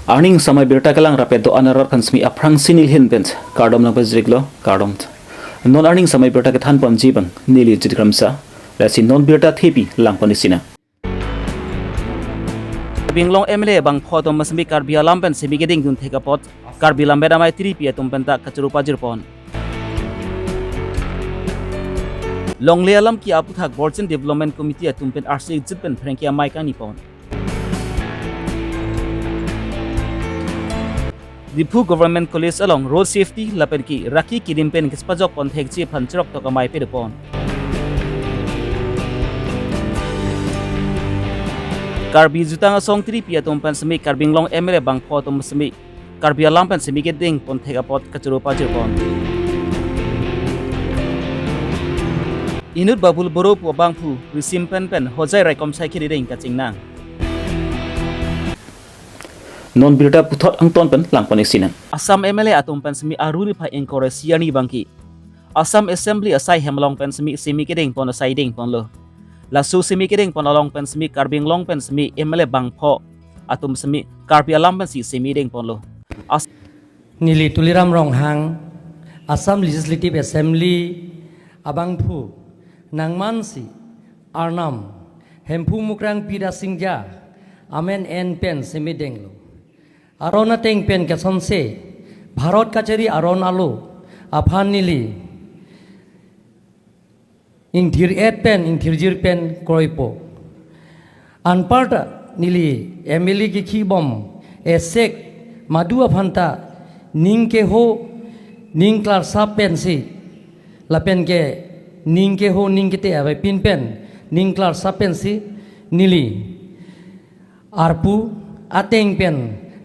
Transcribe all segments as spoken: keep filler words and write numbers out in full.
Arni samai birta kelang rapet do-an arat aphan semi aphrangsi neli ahin pen kardom nangpajirlo, kardom. Non arni samai birta kethan ponji abang neli Jit Kramsa, lasi non birta thepi lang pon isi nang. Karbi Anglong M L A bangpho atum semi Karbi alam pen semi kedengdun thek apot Karbi Lammet Amei tiripi atum penta kachoro pajir pon. Longle alam ke aputhak Borjan Development Committee atum pen arsi exit pen pherangke amei kangni pon. Diphu Government College along road safety lapen ke raki kirim pen kachepajok pon thekji aphan cheroktok amei pado pon. Karbi Jutang Asong tiripi atum pen semi Karbi Anglong M L A bangpho atum semi Karbi alam pen semi kedeng pon thek apot kachoro pajir pon. Inut Babul Boro pu abangphu risim pen pen hojai raikom sai kedeng kachingnang. Non birta puthot angton pen lang pon isi nang. Assam M L A atum pen semi Aru niphai ingkoi ra isi arni abangke Assam Assembly asai hem along pen semi semi kedeng pon asai deng ponlo. Laso semi kedeng pon along pen semi Karbi Anglong pen semi M L A bangpho atum semi Karbi alam pensi semi deng ponlo. As- Neli Tuliram Ronghang, Assam Legislative Assembly abangphu nangmansi Arnam Hemphu Mukrang P. Rasingja amen en pen semi denglo. Aron ateng pen kesonse Bharat kachari aron alo aphan neli ingthir-et pen ingthirjir pen kroipo. Anparta neli M L A kekhi bom esek madu aphanta ning keho ning klarsap pensi lapen ke ning keho ning kete avepin pen ning klarsap pensi neli arpu ateng pen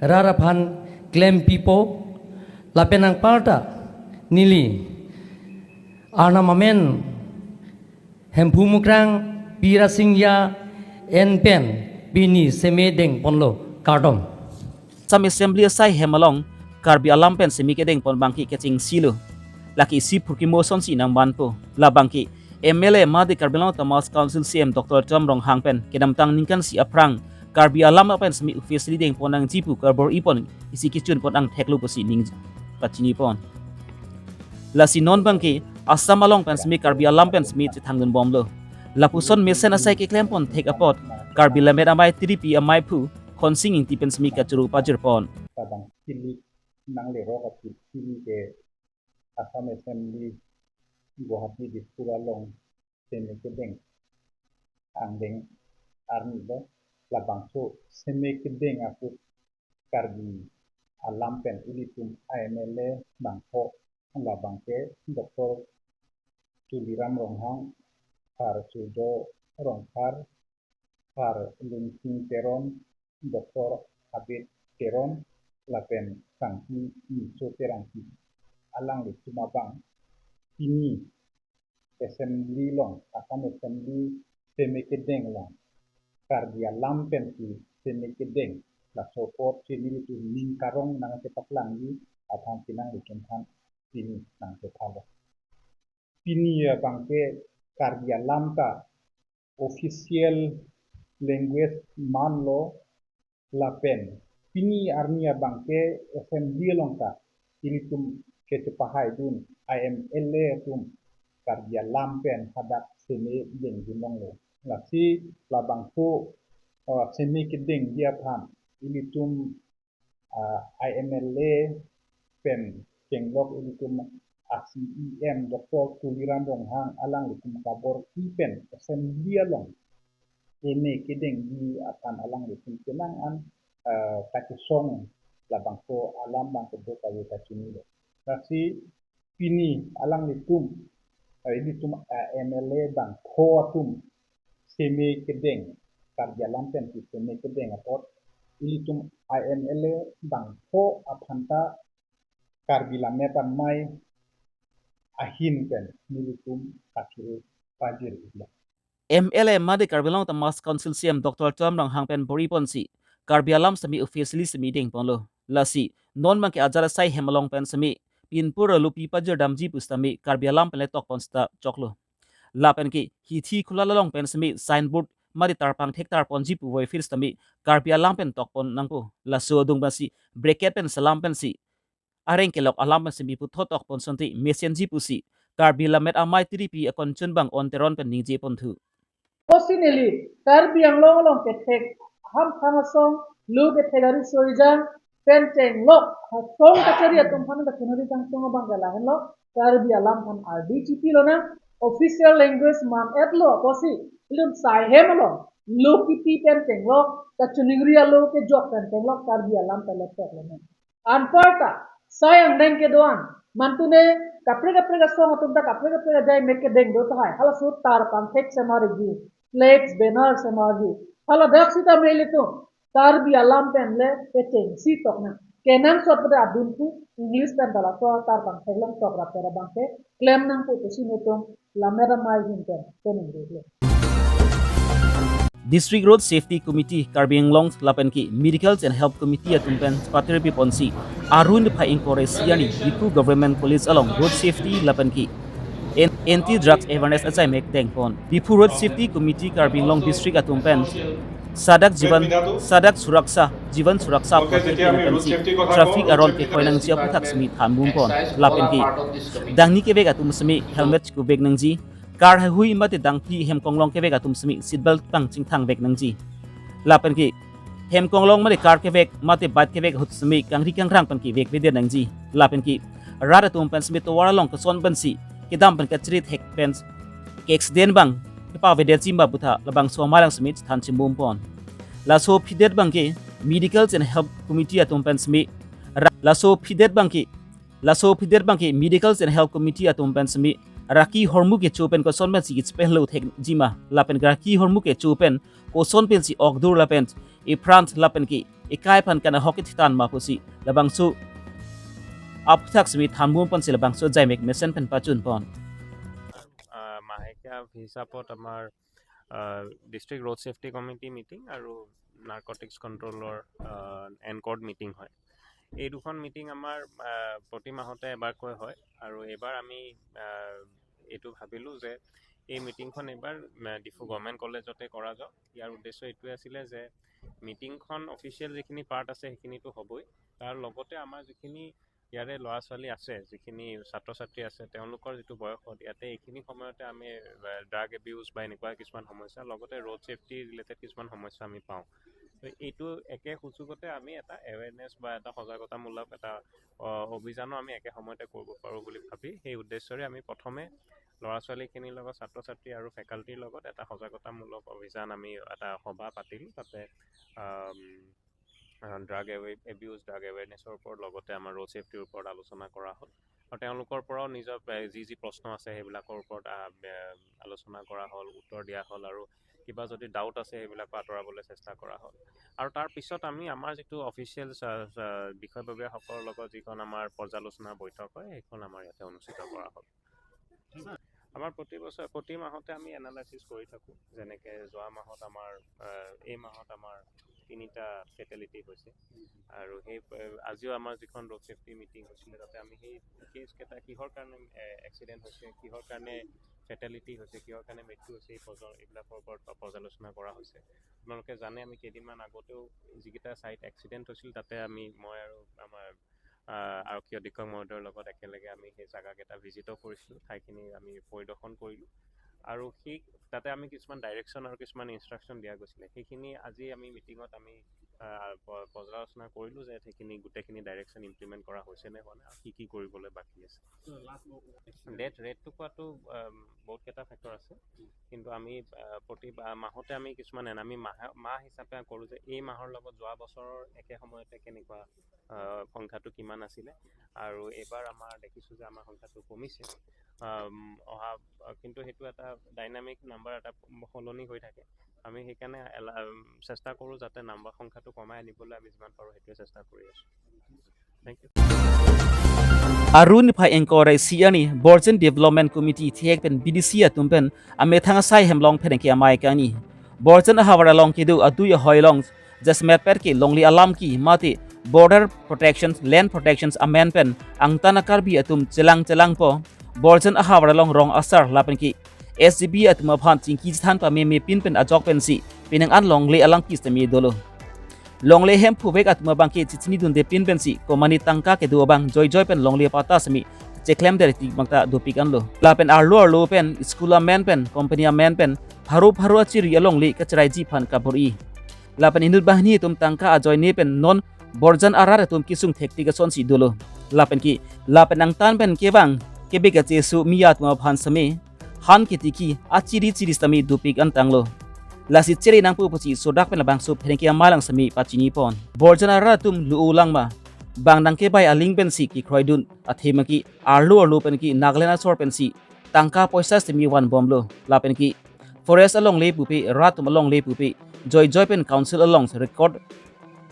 rat aphan klempipo lapen anparta neli Arnam amen Hemphu Mukrang P. Rasingja en pen pini semi deng ponlo, kardom. Assam Assembly asai hem along Karbi alam pen semi kedeng pon abangke kachingsilo. Lake isi phurkimo asonsi nangvanpo. Labangke M L A mate Karbi Anglong Autonomous Council C E M Doctor Tuliram Ronghang pen kedamtang ningkan isi aphrang Karbi alam pen semi officially deng pon nangji pu karbor-i pon isi kechun pon angthek lo pusi ning pachini pon. Lasi non abangke Assam along pen semi Karbi alam pen semi chethangdun bomlo. Lapuson mesen asai keklem pon thek apot Karbi Lammet Amei tiripi ameiphu Khonsing Ingti pen semi kachoro pajir pon. Padang kilik nanglerok aphi pini ke Assam Assembly Guwahati Dispur along semi kedeng angdeng arni lo, labangso semi kedeng apot Karbi alam pen ilitum I M L A bangpho labangke Doctor Tuliram Ronghang, Sar Surjo Rongphar, Sar Lunsing Teron, Doctor Abed Teron, lapen Sangpi Niso Terangpi. Alanglitum abang pini Assembly along, Assam Assembly semi kedeng along Karbi alam pensi semi kedeng, laso apot si nelitum ning karong nangchepaklangji aphan si nanglitum aphan pini nangchethalo. Pini abangke Karbi alam ta official language manlo lapen pini arni abangke Assembly along ta ilitum kechepahaidun I M L A atum Karbi alam pen hadak semi dengdun longlo. Lasi labangso, uh, semi kedengji aphan ilitum ah, I M L A pen chenglok ilitum a C E M Doctor Tuliram Ronghang alanglitum kabor-i pen Assembly along semi kedengji aphan alanglitum kenang an, ah, kachesong labangso alam abang kedo kave kachinilo. Lasi pini alanglitum, eh, ilitum, eh, M L A bangpho atum semi kedeng, Karbi alam pensi semi kedeng apot, ilitum I M L A bangpho aphanta Karbi Lammet Amei ahin pen nelitum kachoro pajir iklo. M L A mate Karbi Anglong Autonomous Council C E M Doctor Tuliram Ronghang pen bor-i ponsi Karbi alam semi officially semi deng ponlo. Lasi non abangke ajat asai hem along pen semi pinpur alupi pajir damji pu sitame Karbi alam pen le tok pon sita choklo. Lapen ke hithi khula along pen semi signboard mate tarpangthek tarponji puvoiphit sitame Karbi alam pen tokpon nangpo. Laso adung pensi bracket pen selam pensi areng kelok alam pensi mi puthot tokpon sonte mesenji pusi Karbi Lammet Amei Tiripi akonchun bang Onteron pen ningje ponthu. Kosi neli Karbi Anglong along kethek hamphang asong, lo kethek ari sorijang pen chenglok asong kachari atum aphan ta kinori kangsong abang ke lahenlo, Karbi alam aphan ardi chipilonang, official language man-etlo kosi, ilun sai hem along lo kipi pen chenglok, kachiningri alo kejok pen chenglok Karbi alam ta lepet lonang. Anparta sai angdeng kedo-an, mantune kaprek kaprek asong atum ta kaprek kaprek ajai mek kedeng do tahai. Halaso tarpangthek semarji, flex banner semarji. Haladak sitame ilitum Karbi alam pen le kechengsi toknang. Kenangsot pada adun pu English pen ta laso tarpangthek along tok rap tera bangke klem nangpo pusi netum Lammet Amei ahin pen peningduklo. District Road Safety Committee Karbi Anglong lapen ke Medicals and Health Committee atum pen patir piponsi Aru niphai ingkoi ra isi arni Diphu Government College along road safety lapen ke N- anti drugs awareness ajai mek dengpon. Diphu Road Safety Committee Karbi Anglong District atum pen Sadak Jivan, Sadak Suraksha, Jivan Suraksha aphuthak pen pensi traffic aron kekoi nangji aphuthak simi thanbom pon. Lapen ke dangni kevek atum simi helmet chikuvek nangji, car haihui mate dangpi hem konglong kevek atum simi seat belt pangchingthang vek nangji. Lapen ke hem konglong mate car kevek mate bike kevek ahut simi kangri kangrang pen kevek vedet nangji. Lapen ke rat atum pen simi tovar along koson pensi kedam pen kachiri thek pen ke accident bang kepavedetji ma putha labangso amei lang simi than chimbom pon. Laso aphi det bangke Medicals and Health Committee atum pen simi ra- laso aphi det bangke laso aphi det bangke Medicals and Health Committee atum pen simi raki hormu kecho pen koson pensi kechipehlo thekji ma lapen raki hormu kecho pen koson pensi okdur lapen iphrang lapen ke ekai aphan kanahok kethitan ma pusi labangso aphuthak simi thanbom ponsi labangso ajai mek mesen pen pachun pon. আহ, মাহেকীয়া হিচাপত আমাৰ district road safety committee meeting আৰু নাৰ্কটিক্স কণ্ট্ৰলৰ NCORD meeting হয়। এই দুখন মিটিং আমাৰ আহ, প্ৰতি মাহতে এবাৰকৈ হয় আৰু এইবাৰ আমি আহ, এইটো ভাবিলোঁ যে এই মিটিংখন এইবাৰ আহ, ডিফু গভৰ্ণমেণ্ট কলেজতে কৰা যাওক। ইয়াৰ উদ্দেশ্য এইটোৱে আছিলে যে মিটিংখন অফিচিয়েল যিখিনি পাৰ্ট আছে সেইখিনিতো হ'বই, তাৰ লগতে আমাৰ যিখিনি ইয়াৰে ল'ৰা ছোৱালী আছে, যিখিনি ছাত্ৰ ছাত্ৰী আছে, তেওঁলোকৰ যিটো বয়সত ইয়াতে এইখিনি সময়তে আমি ড্ৰাগ এবিউজ বা এনেকুৱা কিছুমান সমস্যা, লগতে ৰোড ছেফটি ৰিলেটেড কিছুমান সমস্যা আমি পাওঁ। তো এইটো একে সুযোগতে আমি এটা এৱেৰনেছ বা এটা সজাগতামূলক এটা অ, অভিযানো আমি একে সময়তে কৰিব পাৰোঁ বুলি ভাবি সেই উদ্দেশ্যৰে আমি প্ৰথমে ল'ৰা ছোৱালীখিনিৰ লগত, ছাত্ৰ ছাত্ৰী আৰু ফেকাল্টিৰ লগত এটা সজাগতামূলক অভিযান, আমি এটা সভা পাতিলোঁ। তাতে আম, আ, ড্ৰাগ এৱে- এবিউজ, ড্ৰাগ এৱেৰনেছৰ ওপৰত, লগতে আমাৰ ৰোড ছেফটিৰ ওপৰত আলোচনা কৰা হ'ল। আৰু তেওঁলোকৰ পৰাও নিজৰ প্ৰাই- যি যি প্ৰশ্ন আছে সেইবিলাকৰ ওপৰত আ, বে- আলোচনা কৰা হ'ল, উত্তৰ দিয়া হ'ল আৰু কিবা যদি ডাউট আছে সেইবিলাকো আঁতৰাবলৈ চেষ্টা কৰা হ'ল। আৰু তাৰ পিছত আমি আমাৰ যিটো অফিচিয়েল বিষয়ববীয়াসকলৰ লগত যিখন আমাৰ পৰ্যালোচনা বৈঠক হয়, সেইখন আমাৰ ইয়াতে অনুষ্ঠিত কৰা হ'ল। আমাৰ প্ৰতি বছৰ, প্ৰতি মাহতে আমি এনালাইচিছ কৰি থাকোঁ। যেনেকে যোৱা মাহত আমাৰ, আহ, এই মাহত আমাৰ তিনিটা ফেটেলিটি হৈছে। আৰু সেই, আহ, আজিও আমাৰ যিখন ৰোড ছেফটি মিটিং হৈছিলে, তাতে আমি সেই কেছকেইটা, কিহৰ কাৰণে এক্সিডেণ্ট হৈছে, কিহৰ কাৰণে ফেটেলিটি হৈছে, কিহৰ কাৰণে মৃত্যু হৈছে, এই পৰ্য- এইবিলাকৰ ওপৰত পৰ্যালোচনা কৰা হৈছে। আপোনালোকে জানে, আমি কেইদিনমান আগতেও যিকেইটা ছাইট এক্সিডেণ্ট হৈছিল, তাতে আমি, মই আৰু আমাৰ আহ, আৰক্ষী অধীক্ষক মহোদয়ৰ লগত একেলগে আমি সেই জাগাকেইটা ভিজিটো কৰিছিলোঁ, ঠাইখিনি আমি পৰিদৰ্শন কৰিলোঁ। আৰু সেই তাতে আমি কিছুমান ডাইৰেকশ্যন আৰু কিছুমান ইনষ্ট্ৰাকশ্যন দিয়া গৈছিলে, সেইখিনি আজি আমি মিটিঙত আমি আহ, প- পৰ্যালোচনা কৰিলোঁ যে সেইখিনি গোটেইখিনি ডাইৰেকশ্যন ইমপ্লিমেণ্ট কৰা হৈছে নে হোৱা নাই আৰু কি কি কৰিবলৈ বাকী আছে। ডেথ ৰেটটো কোৱাটো আম, বহুতকেইটা ফেক্টৰ আছে, কিন্তু আমি আহ, প্ৰতি বা- মাহতে আমি কিছুমান এন- আমি মাহে- মাহ হিচাপে কৰোঁ যে এই মাহৰ লগত যোৱা বছৰৰ একে সময়তে কেনেকুৱা আহ, সংখ্যাটো কিমান আছিলে। আৰু এইবাৰ আমাৰ দেখিছোঁ যে আমাৰ সংখ্যাটো কমিছে। আম, অহা, কিন্তু সেইটো এটা ডাইনামিক নাম্বাৰ এটা সলনি হৈ থাকে। আমি সেইকাৰণে এলা- চেষ্টা কৰোঁ যাতে নাম্বাৰ সংখ্যাটো কমাই আনিবলৈ আমি যিমান পাৰোঁ সেইটোৱে চেষ্টা কৰি আছোঁ। Thank you. Aru niphai ingkoi ra isi arni Borjan Development Committee thihek pen B D C atum pen amethang asai hem long pherangke amei kangni. Borjan ahavar along kedo adui ahoi along jasemet per ke longle alam ke mate border protections, land protections amen pen angtan a-Karbi atum chelang chelangpo. Borjan ahavar along rong asar lapen ke S G B atum aphan chingki chethan pameme pin pen ajok pensi penang an longle alangpi sitame dolo. Longle hemphu vek atum abangke chechinidunde pin pensi komatne tangka kedo abang joijoi pen longle patta sitame cheklemdet tik bangta dopik anlo. Lapen arlo arlo pen school amen pen company amen pen pharo pharo achiri alongle kacheraiji aphan kabor-i. Lapen inut banghini atum tangka ajoine pen non Borjan arat atum kesung thektik asonsi dolo. Lapen ke, lapen angtan pen kevang kebe kachesu miya atum aphan sitame han ketiki achiri chiri sitame dopik an tanglo. Lasi chere nangpo pusi sodak pen labangso pherangke amei along sitame pachinipon. Borjan arat atum lu-o lang ma? Bang nangkebai aling pensi kekroidun athema ke arlo arlo pen ke Nagaland asor pensi tangka poisa sitame vanbomlo. Lapen ke forest alongle pupe, rat atum alongle pupe, joijoi pen council along record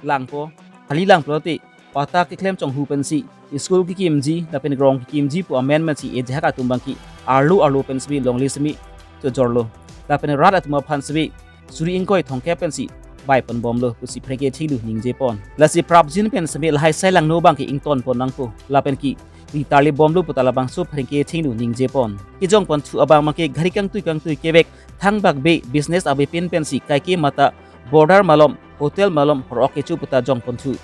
langpo, hali langpo te, patta keklem chonghu pensi school kekimji lapen rong kekimji pu amen pensi ejahak atum abangke arlo arlo pen sitame longle sitame chojorlo. Lapen rat atum aphan sitame suri ingkoi thomkep pensi baiponbomlo pusi pherangke chinglu ningjepon. Lasi prapjin pen sitame lahai sai langno abangke ingtonpon nangpo. Lapen ke ri tarlibomlo puta labangso pherangke chinglu ningjepon. Kejongponthu abang abangke gari kangtui kangtui kevek, thangbak be, business ave pin pensi kaike mata border malom, hotel malom, rok kecho puta jongponthu.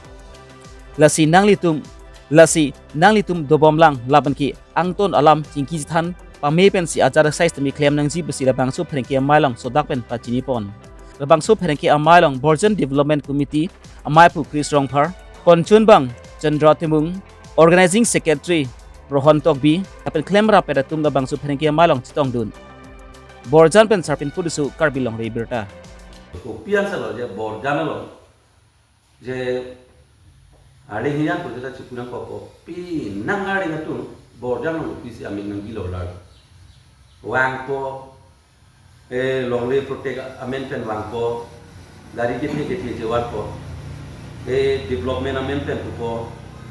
Lasi nanglitum, lasi nanglitum dobom lang, lapen ke angton alam chingki chethan pame pensi ajat asai sitame klem nangji pusi labangso pherangke amei along sodak pen pachinipon. Labangso pherangke amei along Borjan Development Committee amei pu Chris Rongphar, konchunbang Chandra Timung, Organizing Secretary Rohan Tokbi, lapen klemrap pen atum labangso pherangke amei along chetongdun. Borjan pen Sarpin Pudusu, Karbi Longri Abirta. Kopi an salo je Borjan along je arleng hiyan pu jeta chipu nangkokpo. Penang arleng atum Borjan along kopisi amik nangjilo lar. Vangpo, e longle protect amen pen vangpo, gari kethe kethe chevanpo, e development amen pen pupo,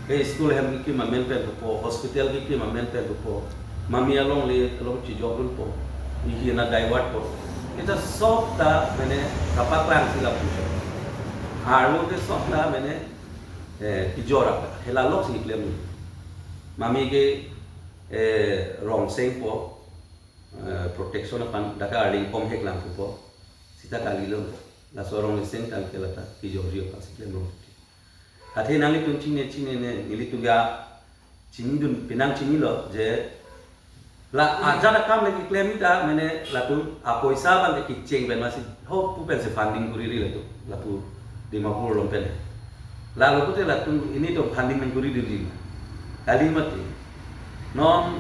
e school hem kekim amen pen pupo, hospital kekim amen pen pupo, mami alongle along chijokdunpo, ihi na divert po. Seta sob ta mane kapaklang si lapu. Arlo ke sob ta mane, eh, kijor apa, hela lok si klem. Mami ke, eh, rong sengpo, eh, protection aphan dak arleng pom hek lang pupo. Seta kalilo. Laso rong seng tangte lata kijorji aphan si klemlo. Athe nanglitum chinine chinine, nelitum ya chinidun, penang chinilo je la ajat akam le keklem ta mane latum apoisa abang ke kecheng pen masi ho pu pensi funding kuriri latum, lapu Dimapur along pen. Lalo pute latum nelitum funding nangkuri diri. Kali mati. Non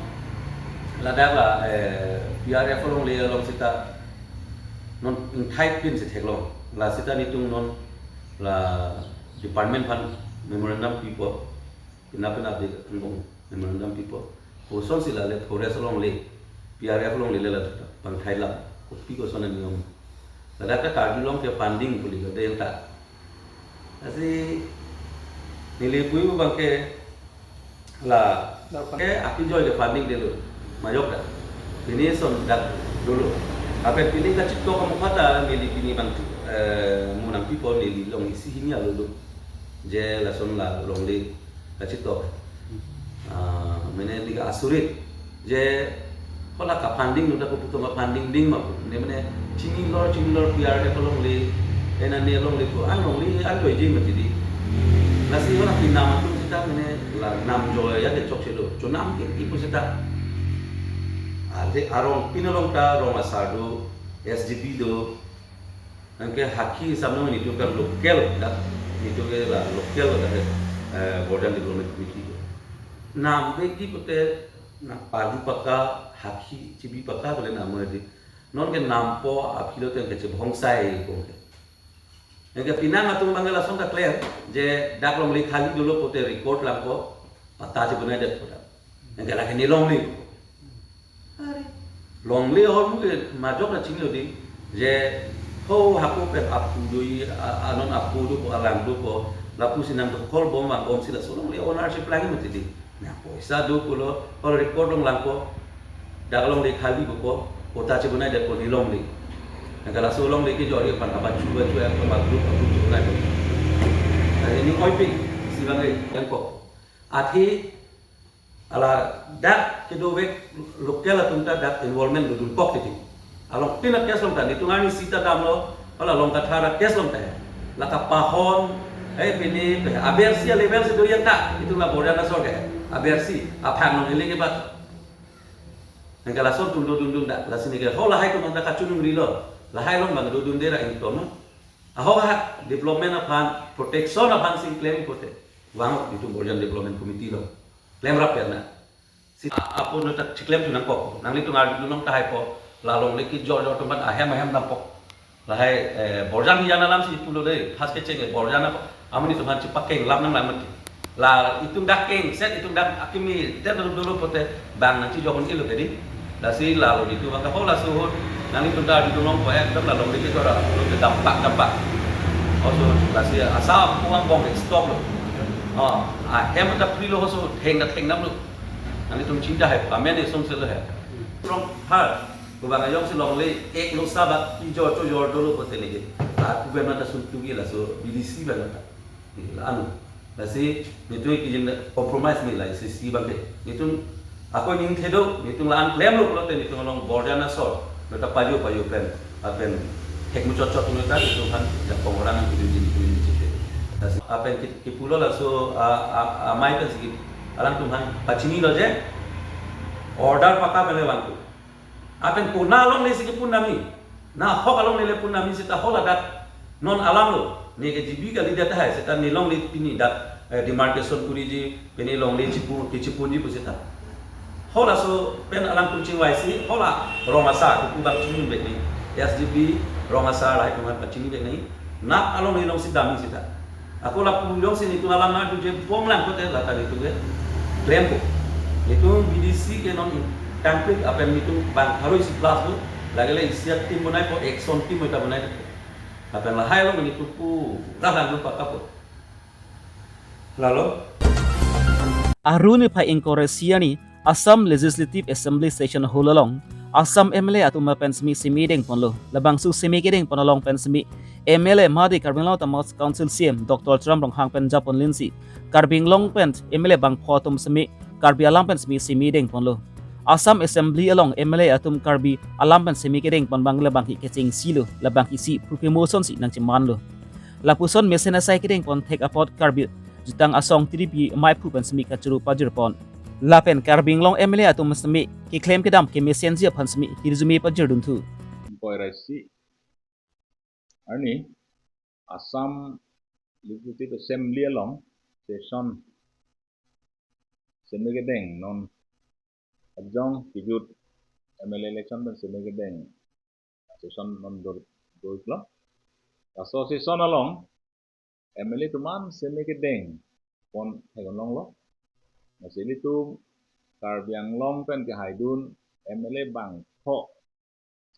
ladak la, eh, P R F alongle along seta non ingthai pinsi theklong. La seta nelitum non la department aphan memorandum pipo. Pina pina de angbong memorandum pipo. Kosonsi lale forest alongle, P R F alongle le la bangthai lam. Kopi koson aniyom. Ladak ta Karbi Anglong ke funding puli lo den ta. Lasi neli pui bu abangke la ke akijoi ke funding delo. Majok ta. Ini son dak dulu. Ape pini kachitok kamu kata neli pini bang, eh, munang pipo neli long isi hini alo dulu. Je lason la longle kachitok. Ah, mane neli ke asurit. Je hala ka funding nu ta ko putum ka funding ding ma. Ne mane chinilor chinilor P R F alongle, ena ne alongle ko an longle an joiji mati di. Lasi hala pinam atum seta mane la nam joya de chokche do. Chonam ke ipu seta. Ante arong pin along ta rong asar do, S G B do, anke hakhi samno nelitum ke local dak, nelitum ke la local dak, eh, Borjan Development Committee do. Nam ke ki pute na paju paka, hakhi chibi paka kole nam mo di. Non ke nampo aphi lo ten ke chebhongsai kong ke. Anke penang atum abang lason ta klem je dak longle khali dolo pute record langpo, patta chebonai det pute. Anke lake ne longle. Are, longle ahormu ke majok na chinilo di, je ho hako pen apu do-i, a-, anon apu dopo, alang dopo, lapusi nangdokol bom vangbomsi laso longle ownership lang mati di. Na poisa do pulo, hol record along langpo, dak longle khali pupo, patta chebonai detpo ne longle. Anke laso longle kejorji aphan abachu bachu ya koma group group chebonai detpo. Are ni oipi, si abang ke langpo. Athe Ala dak kedovek local atum ta dak involvement dodun kok titi. Along pina case long ta, netum arni sita damlo, hala Longkathar a-case long ta. La kapahon, eh, pini, pe, abersi a-level si do yang ta, netum la Borjan asor ke, abersi, aphang long ili ke bat. Nangke lason atum dodundun dak, lasi neke ho lahai atum ta kachunung rilo, lahai along bang dodunde ra ington no. Ahok ha development aphan, protection aphan si klem pote. Vang netum Borjan Development Committee lo. Klem rap ya na. Si a-, apun ta chiklem tu nangkok. Nanglitum arjulong tahai po. La longle kejor jor atum aphan ahem ahem dampo. Lahai, eh, Borjan hijan alam si pulo de. Khas kecheng e Borjan apa. Amun netum aphan chepakeng lam nanglang mati. La itum dak kengset, itum dak akimi, te dulu dulu pote bang nangchijokun ilo ke di. Lasi lalo netum bang ke ho laso ahut, nanglitum ta didunong ko ekdom la longle kejor a, lo ke dampak dampak. Oso lasi asap puang bong ke stop lo. Oh, ahem ta free lo oso, theng ta theng nam lo. Nanglitum chinta hai, amen isong selo hai. From har, ko bang ayong si longle, ek lo sabak, kejor chojor dolo pote lege. Aku ben mata suntugi laso, B D C ben mata. La anu. Lasi netum kejin compromise ni la isi si bangke. Netum ako ning thedo, netum la-an klemlo pulote netum along Borjan asor. Neta pajo pajo pen, apen hek muchot chot neta netum aphan, ya pengorang yang kejin kejin kejin. Lasi apen ki, kipulo laso, a, a, amei pen si alangtum aphan pachinilo je. Order pakka pen le bangku. Apen kona along le si kepun nami. Na hok along le le pun nami seta ho ladak non alam lo. Neke G B kali dia tahai seta ne longle pini dak, eh, demarcation kuriji, pini longle chipu, kechipunji pu seta. Ho laso pen alangtum chingvai si, ho la rong asar, kuku bang chini bek ni. S D B rong asar lahai atum aphan pachini bek ni. Nap along ne long si dam seta. Ako lapu jongsi netum alam nangdunji bom lang pote lata netum ke klempo. Netum B D C ke non tangpik apen netum bang haroi si plus po. Lagile isi a-team bonaipo, action team ta bonai. Apen lahai along netum pu ralang lupa kapo. Lalo. Aru niphai ingkoi ra isi arni Assam Legislative Assembly Session Hall along Assam M L A atum pen semi semi dengponlo. Labangso semi kedengpon along pen semi M L A mate Karbi Anglong Autonomous Council C E M Doctor Tuliram Ronghang pen japon linsi Karbi Anglong pen M L A bangpho atum semi Karbi alam pen semi semi dengponlo. Assam Assembly along M L A atum Karbi alam pen semi kedengpon abang labangke kechengsi lo, labangke isi phuke motion si nangchemanlo. Lapuson mesen asai kedengpon thek apot Karbi Jutang Asong T D P maiphu pen semi kachuru pajirpon. Lapen Karbi Anglong M L A atum semi keklem kedam kemesenji aphan semi hirjume pajirdunthu. Ingkoi ra isi arni Assam Legislative Assembly along session semi kedeng non ajong kejut M L A election pen semi kedeng session non dor doiklo. Laso session along M L A atum an semi kedengpon theklonglo. Lasi ilitum Karbi Anglong pen kehaidun M L A bangpho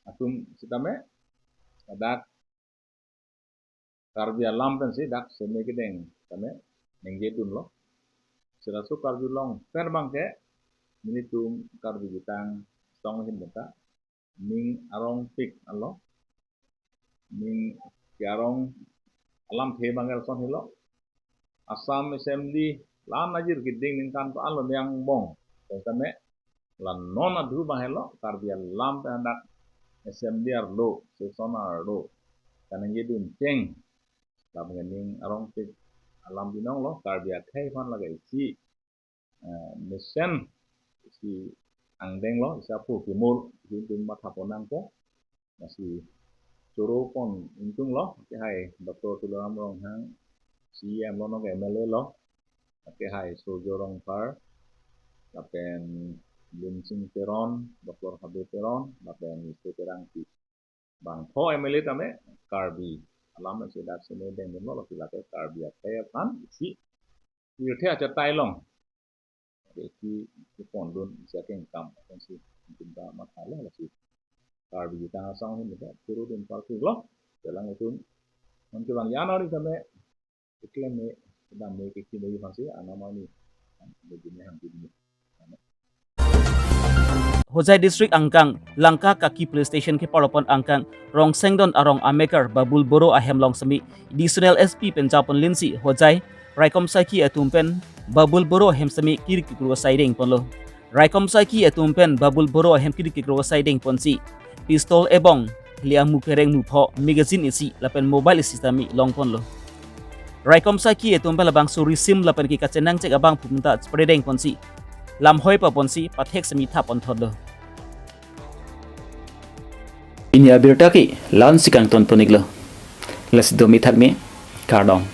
atum sitame dak Karbi alam pensi dak semi kedeng tame ningjedunlo. Selaso Karbi Anglong pen abangke nelitum Karbi Jutang Asong ahin beta ning arongpik alo. Ning ke arong alamthe abangke lason helo. Assam Assembly la-an ajir keding ningkan ko alo ne angbong. Tame la non adhu abang helo Karbi alam pen dak Assembly arlo, session arlo kaningjedun cheng. Lam ke ning arongpik alam binonglo, Karbi akhei aphan lake isi, eh, mesen, isi angdenglo, isi aphu kemul, isi dun matha pon nangpo. Lasi choro pon ingtunglo, kehai Doctor Tuliram Ronghang, C E M lo, non M L A lo, kehai Surjya Rongphar, lapen Limsing Teron, Doctor Habe Teron, lapen Mister Terangpi. Bangpho M L A tame Karbi alam isi dak semi dengdunlo, lasi lake Karbi akhei aphan isi pirthe achatai along. Oke, isi kepondun isi akengkam akan si itum ta mathalo, lasi Karbi Jutang Asong ahin beta churudun parkiklo. Jalang itum non kevang ya nari tame keklem me kedam me kekhi me aphansi anam arni begini hangkini. Hojai District angkang Langkakaki Police Station keparlopon angkang Rongsengdon arong amekar Babul Boro ahem along semi Additional S P pen japon linsi Hojai Raikom Saiki atum pen Babul Boro ahem sitame kiri kikro asai dengponlo. Raikom Saiki atum pen Babul Boro ahem kiri kikro asai dengponsi pistol ebong hili amu kereng mupho magazine isi lapen mobile isi sitame longponlo. Raikom Saiki atum pen labangso risim lapen ke kachenangchek abangphu atum ta chepre dengponsi lamhoi paponsi pathek sitame thapponthotlo. Pini abirta ke la-an si kangtonpon-iklo. Lasi do mithak me, kardom.